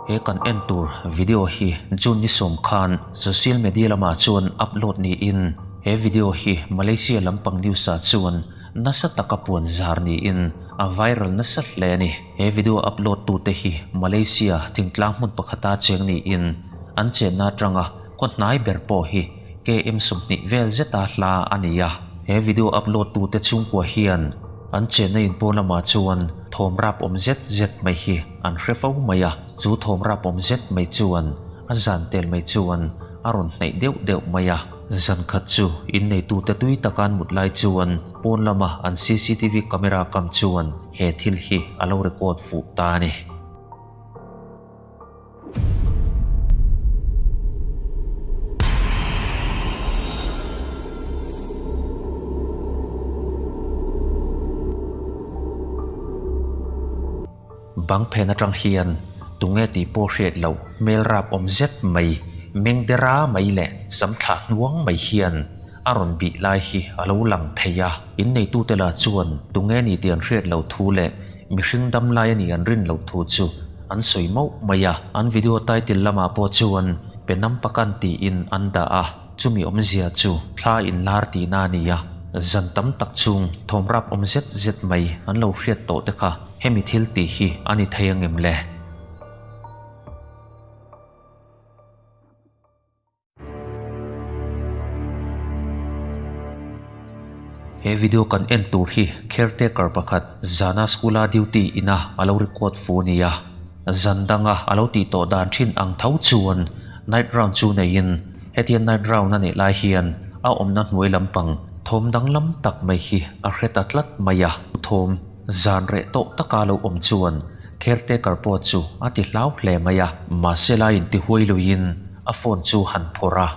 He kan en tur video hi June ni sawm khan social media lamah chuan upload niin he video hi Malaysia lampang news ah chuan nasa taka puan zar niin a viral nasa hle a ni. He video upload tute hi Malaysia thingtlang hmun pakhata cheng niin an chenna atanga khaw hnai ber pawh hi KM 20 vel zeta hla a ni a. He video upload tute chhungkua hian an chenna in pawn lamah chuan thawm rap awm zet zet mai hi an hre fo mai a. Chu thawm rap awm zet mai chuan a zan tel mai chuan a rawn hnaih deuh deuh mai a. Zan khat chu inneitute tui taka an mut lai chuan pawn lama an cctv camera kam chuan he thil hi a lo record fuh ta a ni. Bang phen atang hian tunge tih pawh hriat loh hmel rap awm zet mai, meng dera mai leh sam thlah hnuang mai hian a rawn bih lai hi a lo lang thei a. Inneitute lah chuan tunge ni tih an hriat loh thu leh mihring dam lai a nih an rin loh thu chu an sawi mauh mai a. An video title lamah pawh chuan Penampakan tiin an dah a, chumi awmzia chu thla inlar tihna a ni a. Zan tam tak chung thawm rap awm zet zet mai an lo hriat tawh te kha hemi thil tih hi a ni thei angem le? He video kan en tur hi caretaker pakhat zana school a duty ina a lo record fu a ni a, zan danga a lo tih tawh dan thin ang tho chuan night round chu neiin hetia night round a neih lai hian a awmna hnuai lampang thawm danglam tak mai hi a hre ta tlat mai a, thawm zan reh tawh taka lo awm chuan caretaker pawh chu a ti hlau hle mai a, mahse la intihuai luiin a phone chu han phawrh a,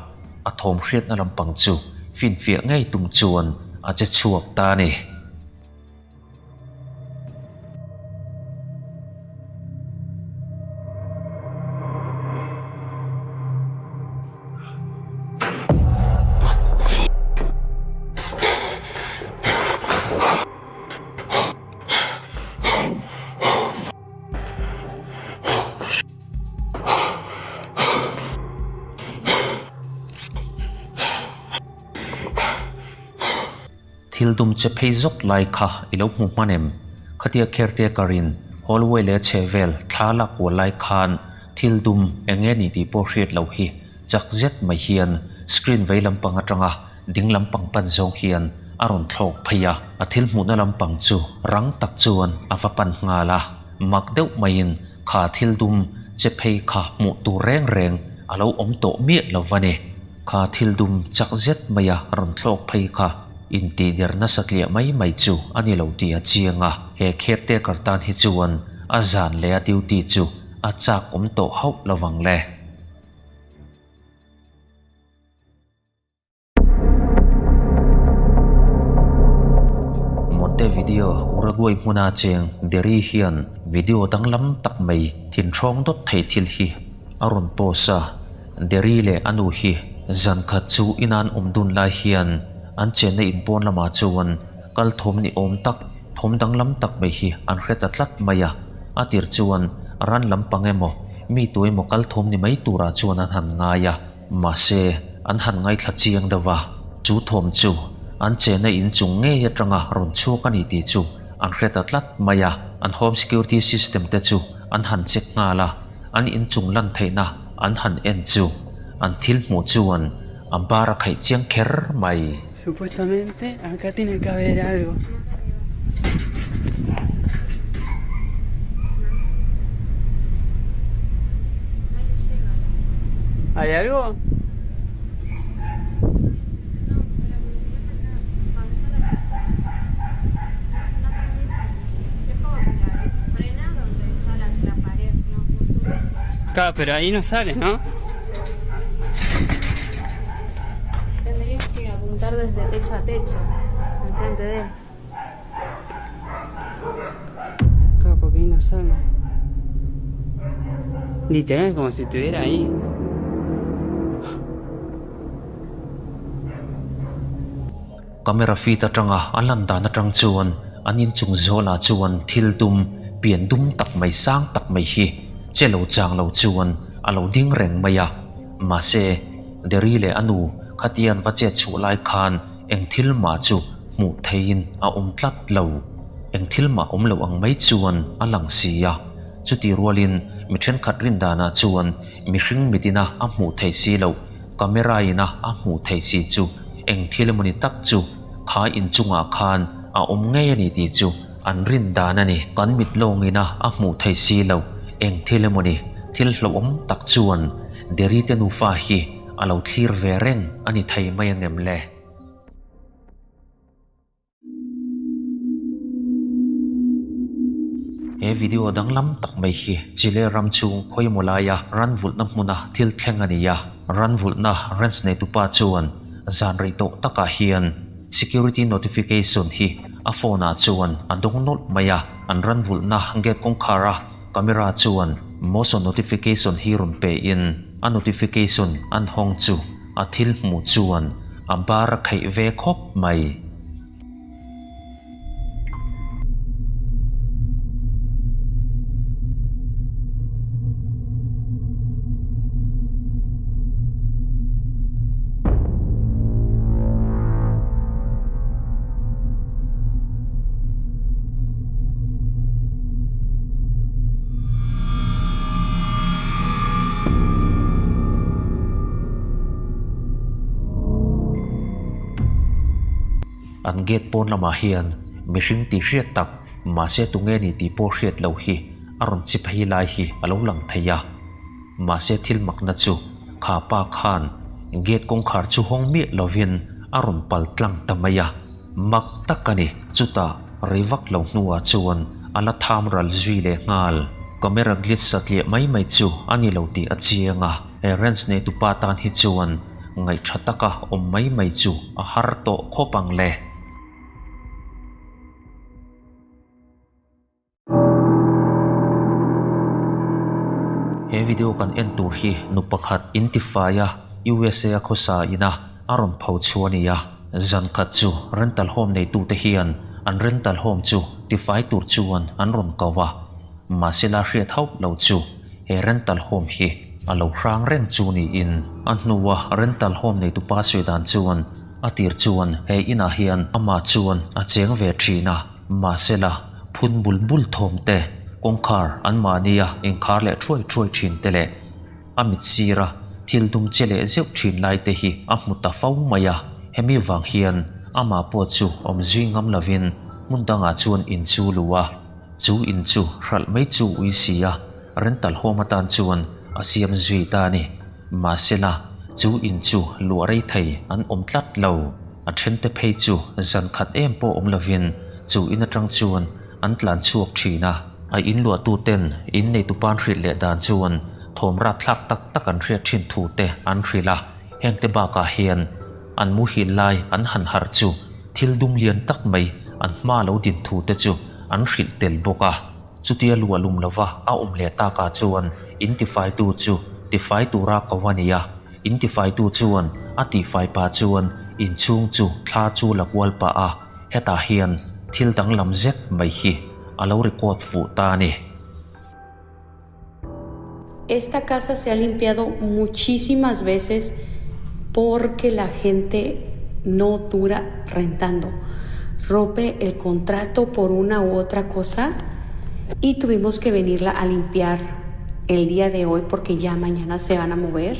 a thawm hriatna lampang chu finfiah ngei tum chuan a che chhuak ta a ni. Thil dum che phei zawk lai kha i lo hmu hman em? Khatia caretaker in hallway leh chhe vel thla lak kual lai khan thil dum eng nge ni tih pawh hriat loh hi chak zet mai hian screen vei lampang atanga ding lampang pan zawng hian a rawn thlawk phei a, a thil hmuhna lampang chu rang tak chuan a va pan nghal a, mak deuh maiin kha thil dum che phei kha hmuh tur reng reng a lo awm tawh miah lo va ni. Kha thil dum chak zet maia rawn thlawk phei kha intihder nasa tliah mai mai chu a ni lo tih a chiang a, he caretaker tan hi chuan a zan leh a duty chu a chak awm tawh hauh lo vang le. Montevideo, Uruguay hmuna cheng Derry hian video danglam tak mai thinhrawng dawt thei thil hi a rawn post a. Derry leh a nu hi zan khat chu inan awm dun lai hian an chenna inpawn lamah chuan kal thawm ni awm tak, thawm danglam tak mai hi an hre ta tlat mai a. A tir chuan ran lampang emaw, mi tu emaw kal thawm ni mai turah chuan an han ngai a. Mahse, an han ngaithla chiang deuh a, chu thawm chu an chenna in chung ngei atanga rawn chhuak a ni tih chu an hre ta tlat mai a. An home security system te chu an han check nghal a, an in chung lan theihna an han en chu an thil hmuh chuan a bar a khaih chiang kher mai. Supuestamente acá tiene que haber algo. ¿Hay algo? Claro, pero ahí no sale, ¿no? Tendrías que apuntar desde techo a techo, enfrente de él. Claro, porque ahí no sale. Literal, es como si estuviera ahí. Camera feed atanga a lan dan atang chuan an inchung zawlah chuan thil dum, pian dum tak mai sang tak mai hi. che lo chang lo chuan a lo ding reng mai a. Mahse, Derry leh a nu khatia an va chet chhuah lai khan eng thil mah chu hmuh theihin a awm tlat lo. Eng thil mah awm lo ang mai chuan a lang si a. Chuti rualin mi thenkhat rin danah chuan mihring mitina a hmuh theih si loh, camera ina a hmuh theih si chu eng thil emawni tak chu kha inchungah khan a awm ngei a ni tih chu an rin dan a ni. Kan mit lawngina a hmuh theih si loh eng thil emawni thil hlauhawm tak chuan Derry te nufa hi a lo thlir ve reng a ni thei mai angem le? He video danglam tak mai hi Chile ram chhung khawimaw laia ran vulhna hmuna thil thleng a ni a. Ran vulhna ranch neitupa chuan zan rei tawh takah hian security notification hi a phone ah chuan a dawng nawlh mai a. An ran vulhna gate kawngkhar a camera chuan motion notification hi rawn pe in a notification an hawng chu a thil hmuh chuan a bar a kheih ve khawp mai. An gate pawn lamah hian mihring tih hriat tak mahse tunge ni tih pawh hriat loh hi a rawn chi phei lai hi a lo lang thei a. Mahse thil makna chu kha pa khan gate kawngkhar chu hawng miah lovin a rawn pal tlang ta mai a. Mak tak a ni. Chutah rei vak lo hnuah chuan a la tham ral zui leh nghal. Camera glitch satliah mai mai chu a ni lo tih a chiang a. He ranch neitupa tan hi chuan ngaihṭha taka awm mai mai chu a har tawh khawp ang le. He video kan en tur hi nu pakhat in tifai a USA a khawsa ina a rawn pho chhu a ni a. Zan khat chu rental home neitute hian an rental home chu tifai tur chuan an rawn ko a. Mahse la hriat hauh lo chu he rental home hi a lo hrang reng chu niin a hnua rental home neitupa sawi dan chuan a tir chuan he inah hian amah chuan a cheng ve thin a. Mahsela, phun bul bul thawm te, kawngkhar anmahnia inkhar leh thuai thuai thin te leh a mit sira thil dum che leh zeuh thin lai te hi a hmu ta fo mai a. Hemi vang hian amah pawh chu awm zui ngam lovin hmun dangah chuan in chu lu a, chu in chu hralh mai chu ui si a, rental home atan chuan a siam zui ta a ni. Mahsela, chu in chu luah rei thei an awm tlat lo. A thente phei chu zan khat em pawh awm lovin chu in atang chuan an tlan chhuak thin a. A in luahtuten in neitupa'n hrilh leh dan chuan thawm rapthlak tak tak an hriat thin thu te an hrilh a. Hengte bakah hian an muhil lai an han harh chu thil dum lian tak mai an hma lo din thu te chu an hrilh tel bawk a. Chutia luah lum lova a awm leh takah chuan in tifaitu chu tifai tura ko a ni a. In tifaitu chuan a tihfai pah chuan inchhung chu thla chu la kual pah a, hetah hian thil danglam zet mai hi a lo record fuh ta a ni. Esta casa se ha limpiado muchísimas veces porque la gente no dura rentando, rompe el contrato por una u otra cosa y tuvimos que venirla a limpiar el día de hoy porque ya mañana se van a mover.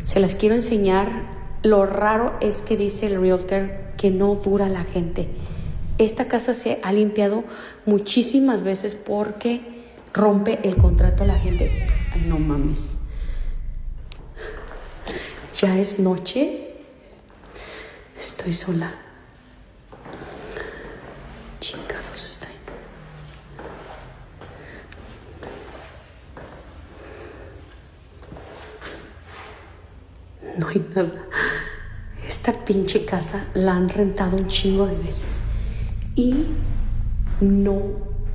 Se las quiero enseñar. Lo raro es que dice el realtor que no dura la gente. Esta casa se ha limpiado muchísimas veces porque rompe el contrato la gente. Ay, no mames. Ya es noche. Estoy sola. Chingados está ahí. No hay nada. Esta pinche casa la han rentado un chingo de veces. Y no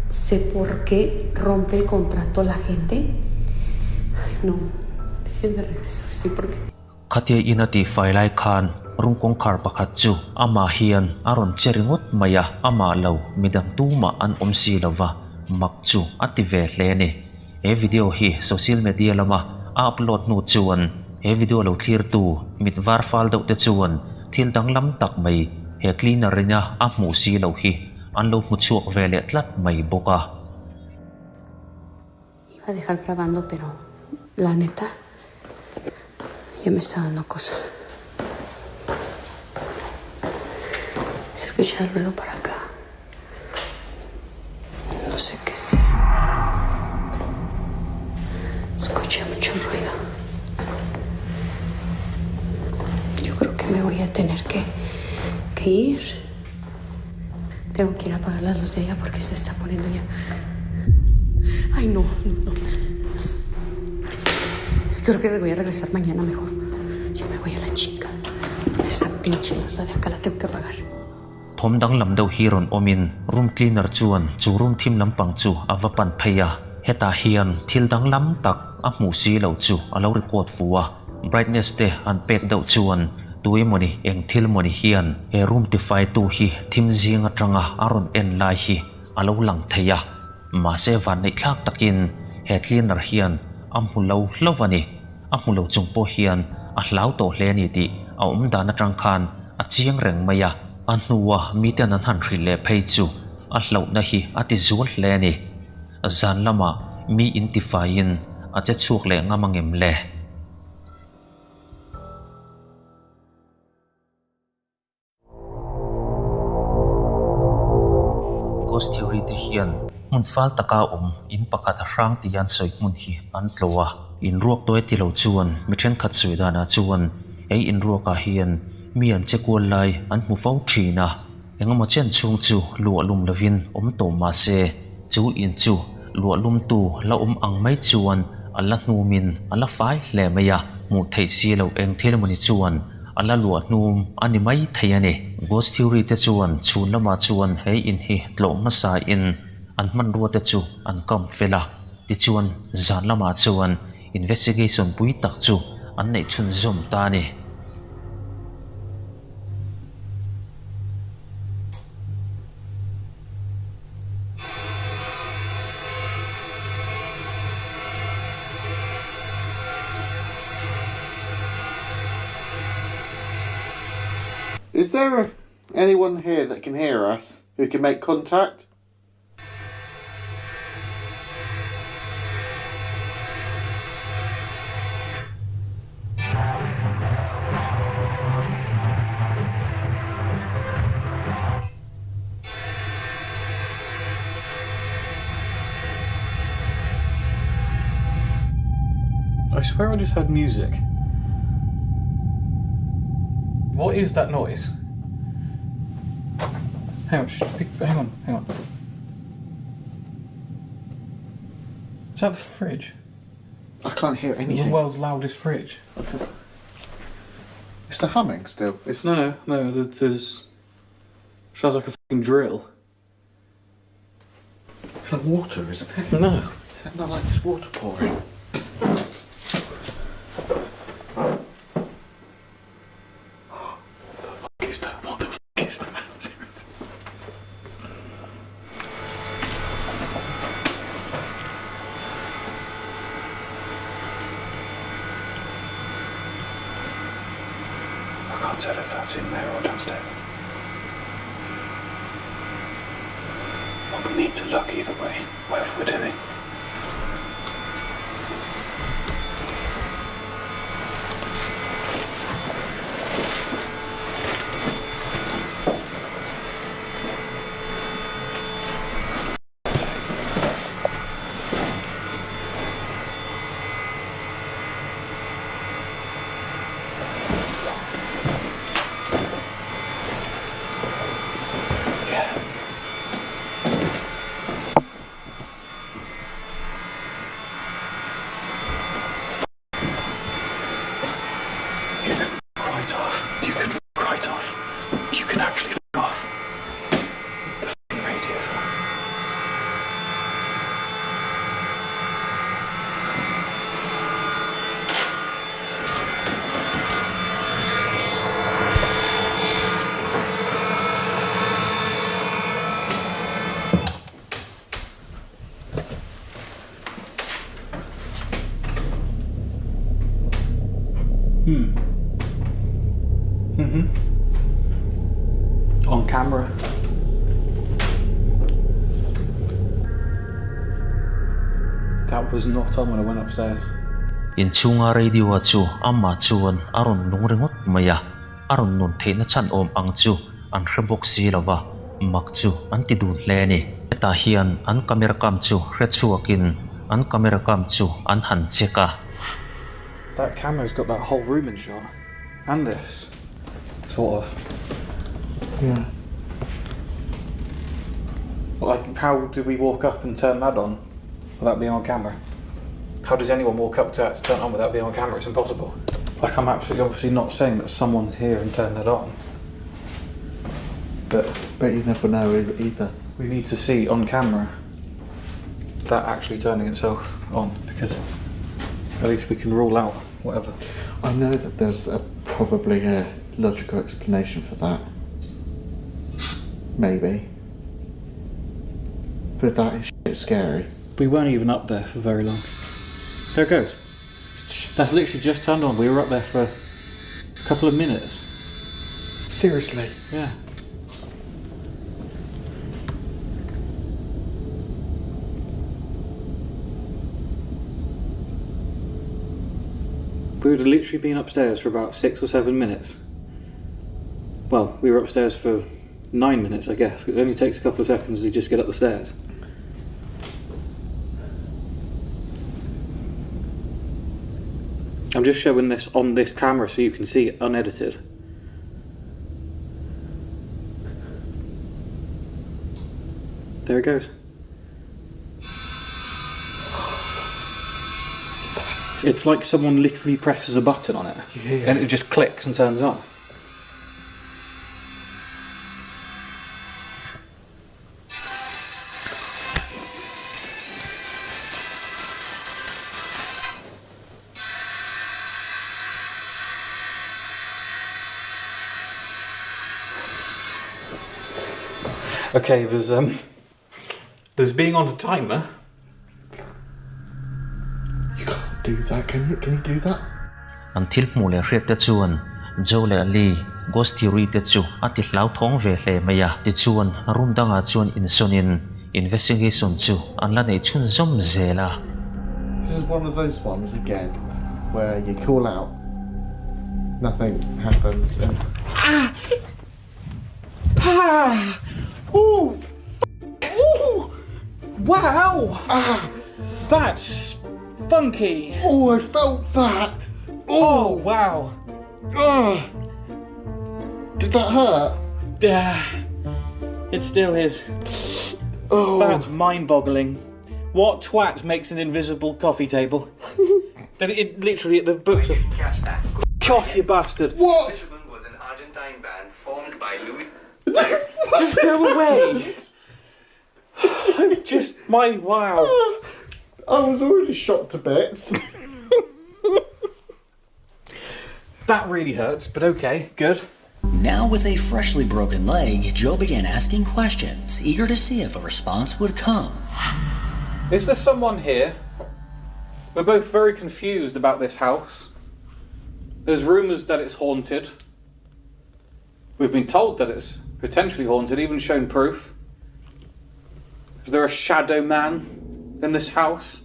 sé por qué rompe el contrato la gente. Ay, no. Déjenme regresar, sí, porque... Khatia in a tihfai lai khan room kawngkhar pakhat chu amah hian a rawn che ringawt mai a, amah lo midang tumah an awm si lo va, mak chu a ti ve hle a ni. He video hi social media lama a upload hnu chuan he video lo thlirtu mit var fal deuh te chuan thil danglam tak mai he cleaner ina a hmuh si loh hi an lo hmu chhuak ve leh tlat mai bawk a. Iba a dejar grabando pero la neta ya me está dando cosa. Se escucha el ruido para acá. No sé qué sea. Escucha mucho ruido. Yo creo que me voy a tener que, que ir. Tengo que ir a apagar la luz de ella porque se está poniendo ya. Ay, no, no. Creo que me voy a regresar mañana mejor. Ya me voy a la chica. Esta pinche luz, la de acá la tengo que apagar. Thawm danglam deuh hi rawn awmin room cleaner chuan chu room thim lampang chu a va pan phei a, hetah hian thil danglam tak a hmuh si lo chu a lo record fu a, brightness te an pek deuh chuan tui mawni eng thil mawni hian he room tifai tu hi thim zing atanga a rawn en lai hi a lo lang thei a, mahse vanneih thlak takin he cleaner hian a hmu lo hlauh a ni. A hmu lo chung pawh hian a hlau tawh hle a ni tih a awm dan atang khan a chiang reng mai a. A hnua miten an han hrilh leh phei chu a hlauhna hi a ti zual hle a ni. Zan lamah mi intifaiin a che chhuak leh ngam angem le? Ghost theory te hian hmun fal taka awm in pakhat a hrang tih an sawi hmun hi an tlawh a. Inruak tawi ti lo chuan mi thenkhat sawi danah chuan ei inruakah hian mi an che kual lai an hmu fo thin a, engemaw chen chhung chu luah lum lovin awm tawh mah se chu in chu luah lumtu la awm ang mai chuan a la hnumin a la fai hle mai a, hmuh theih si loh eng thil emawni chuan A la luah hnum a ni mai thei a ni. Ghost theory te chuan chhun lamah chuan he in hi tlawh hmasa in an hmanrua te chu an kam fel a, tichuan zan lamah chuan investigation pui tak chu an neih chhunzawm ta a ni. Is there anyone here that can hear us who can make contact? I swear I just heard music. What is that noise? Hang on, hang on, hang on. Is that the fridge? I can't hear anything. The world's loudest fridge. Okay. It's the humming still. It's no, no. There's sounds like a fucking drill. It's like water, isn't it? No. Is that not like just water pouring? What the fuck is that? What the fuck is that? Seriously. I can't tell if that's in there or downstairs. Well, we need to look either way, whatever we're doing. Yeah. Hmm. Mm-hmm. On camera. That was not on when I went upstairs. Inchhunga radio-a chu amah chuan a rawn nung ringawt mai a, a rawn nun theihna chhan awm ang chu an hre bawk si lo va, mak chu an ti dun hle a ni. Hetah hian an camera cam chu hre chhuakin an camera cam chu an han check a. That camera's got that whole room in shot and this sort of. Yeah. Like, how do we walk up and turn that on without being on camera? How does anyone walk up to that to turn it on without being on camera? It's impossible. Like, I'm absolutely obviously not saying that someone's here and turned that on. But But you never know either. We need to see on camera that actually turning itself on because at least we can rule out whatever. I know that there's a, probably a logical explanation for that. Maybe. But that is shit scary. We weren't even up there for very long. There it goes. That's literally just turned on. We were up there for a couple of minutes. Seriously? Yeah. We would have literally been upstairs for about 6 or 7 minutes. Well, we were upstairs for 9 minutes, I guess. It only takes a couple of seconds to just get up the stairs. I'm just showing this on this camera so you can see it unedited. There it goes. It's like someone literally presses a button on it. Yeah. And it just clicks and turns on. Okay, there's being on a timer. You can't do that, can you? Can you do that? An thil hmuh leh hriat te chuan Joe leh Ali ghost theory te chu a ti hlau thawng ve hle mai a. Tichuan room dangah chuan insawnin investigation chu an la neih chhun zawm zel a. This is one of those ones again where you call out, nothing happens and... Ooh! Ooh! Wow! That's funky! Oh, I felt that! Oh, wow! Did that hurt? Yeah, it still is. Oh. That's mind-boggling. What twat makes an invisible coffee table? That it literally, the books are... Catch that. F off, you bastard! What? Lisbon was an Argentine band formed by Louis... Just go away! I've just... My... Wow. I was already shocked to bits. That really hurts, but okay, good. Now with a freshly broken leg, Joe began asking questions, eager to see if a response would come. Is there someone here? We're both very confused about this house. There's rumours that it's haunted. We've been told that it's potentially haunted, even shown proof. Is there a shadow man in this house?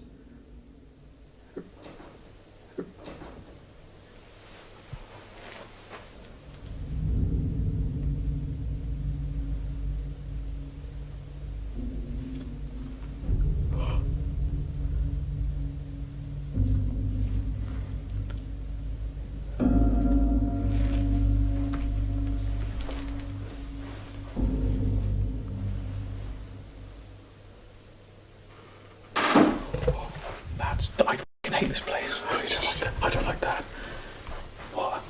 That's, I f***ing hate this place. I really don't like that. I don't like that. What?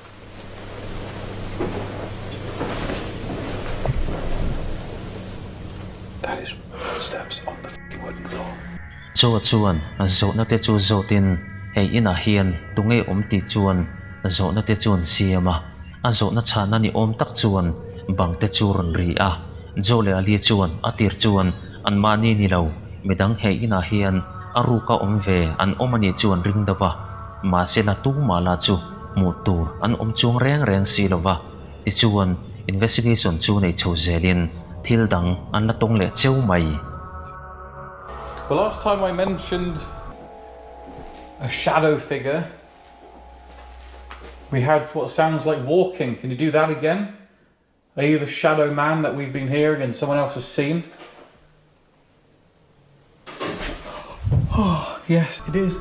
That is footsteps on the f***ing wooden floor. Joe chuan zawhna te chu zawtin hei inah hian tunge awm tih chuan zawhna te chuan siam a. A zawhna chhana ni awm tak chuan bang te chu rawn ri a. Joe leh Ali chuan a tir chuan an mahni ni lo midang hei inah hian a ruka awm ve an awm ani chuan ring deuh a. Mahse la tu mah la chu hmuh tur an awm chuang reng reng si lo va, tichuan investigation chu nei chho zelin thil dang an la tawng leh cheu mai. The last time I mentioned a shadow figure, we had what sounds like walking. Can you do that again? Are you the shadow man that we've been hearing and someone else has seen? Oh, yes, it is.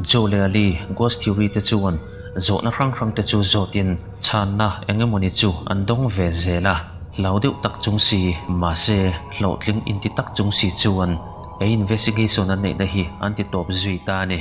Joe leh Ali ghost theory te chuan zawhna hrang hrang te chu zawtin chhanna eng emawni chu an dawng ve zel a, hlau deuh tak chung si, mahse hlawhtling inti tak chung si chuan he investigation an neihna hi an ti tawp zui ta a ni.